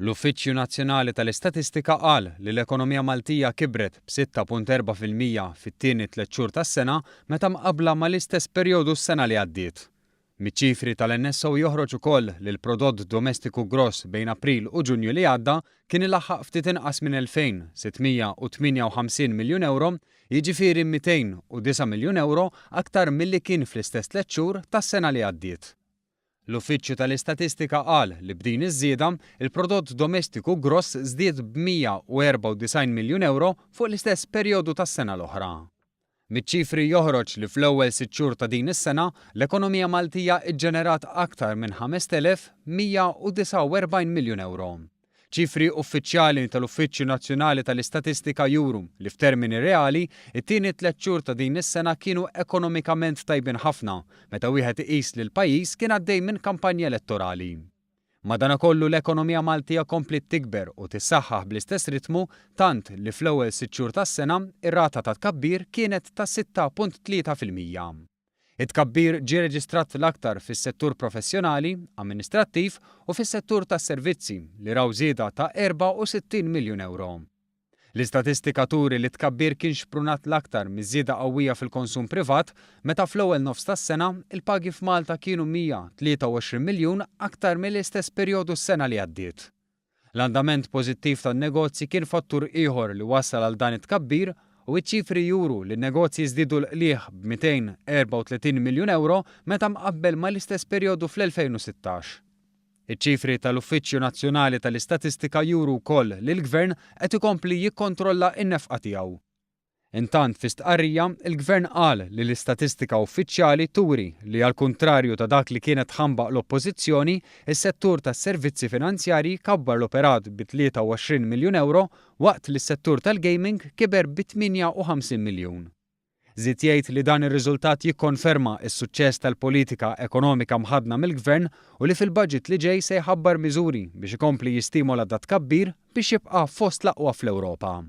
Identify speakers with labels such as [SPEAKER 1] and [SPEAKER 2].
[SPEAKER 1] L-Uffiċċju Nazzjonali tal-Istatistika qal li l-ekonomija Maltija kibret b'6.4% fit-tieni tlett xhur tas-sena meta mqabbla mal-istess perjodu s-sena li għaddiet. Miċ-ċifri tal-NSO joħroġ ukoll li l-prodott domestiku gross bejn April u Ġunju li għadda kien ilaħħaq ftit inqas minn 2,658 miljun ewro, jiġifieri 209 miljun ewro aktar milli kien fl-istess tlett xhur tas-sena li għaddiet. L-Uffiċċju tal-Istatistika qal li b'din iż-żieda, il-prodott domestiku gross żdied b'194 miljun ewro fuq l-istess perjodu tas-sena l-oħra. Miċ-ċifri joħroġ li fl-ewwel sitt xhur ta' din is-sena, l-ekonomija Maltija ġġenerat aktar minn 5,149 miljun ewro. Ċifri uffiċjali tal-Uffiċċju Nazzjonali tal-Istatistika juru li f'termini reali, it-tieni tlett xhur ta' din is-sena kienu ekonomikament tajbin ħafna meta wieħed iqis li l-pajjiż kien għaddej minn kampanja elettorali. Madanakollu l-ekonomija Maltija kompliet tikber u tissaħħaħ bl-istess ritmu tant li fl-ewwel sitt xhur tas-sena ir-rata ta' tkabbir kienet ta' 6.3%. It-tkabbir ġie reġistrat l-aktar fis-settur professjonali, amministrattiv u fis-settur tas-servizzi li raw żieda ta' 64 miljun ewro. L-istatistika turi li t-tkabbir kien xprunat l-aktar miż-żieda qawwija fil-konsum privat meta fl-ewwel nofs tas-sena il-pagi f'Malta kienu 123 miljun aktar mill-istess perjodu s-sena li għaddiet. L-andament pożittiv tan-negozji kien fattur ieħor li wassal għal dan it-tkabbir u ċ-ċifri juru li n-negozji żdiedu l-qligħ b'234 miljun ewro meta mqabbel mal-istess perjodu fl-2016. Iċ-ċifri tal-Uffiċċju Nazzjonali tal-Istatistika juru wkoll li l-Gvern qed ikompli jikkontrolla n-nefqa tiegħu. Intant fi stqarrija, il-Gvern qal li l-istatistika uffiċjali turi li għall-kuntrarju ta' dak li kienet tħambaq l-Oppożizzjoni, is-settur tas-servizzi finanzjarji kabbar l-operat bi 23 miljun ewro waqt li s-settur tal-gaming kiber bi 58 miljun. Żied jgħid li dan ir-riżultat jikkonferma s-suċċess tal-politika ekonomika mħaddna mill-Gvern u li fil-budget li ġej se jħabbar miżuri biex ikompli jistimola dat-tkabbir biex jibqa' fost l-aqwa fl-Ewropa.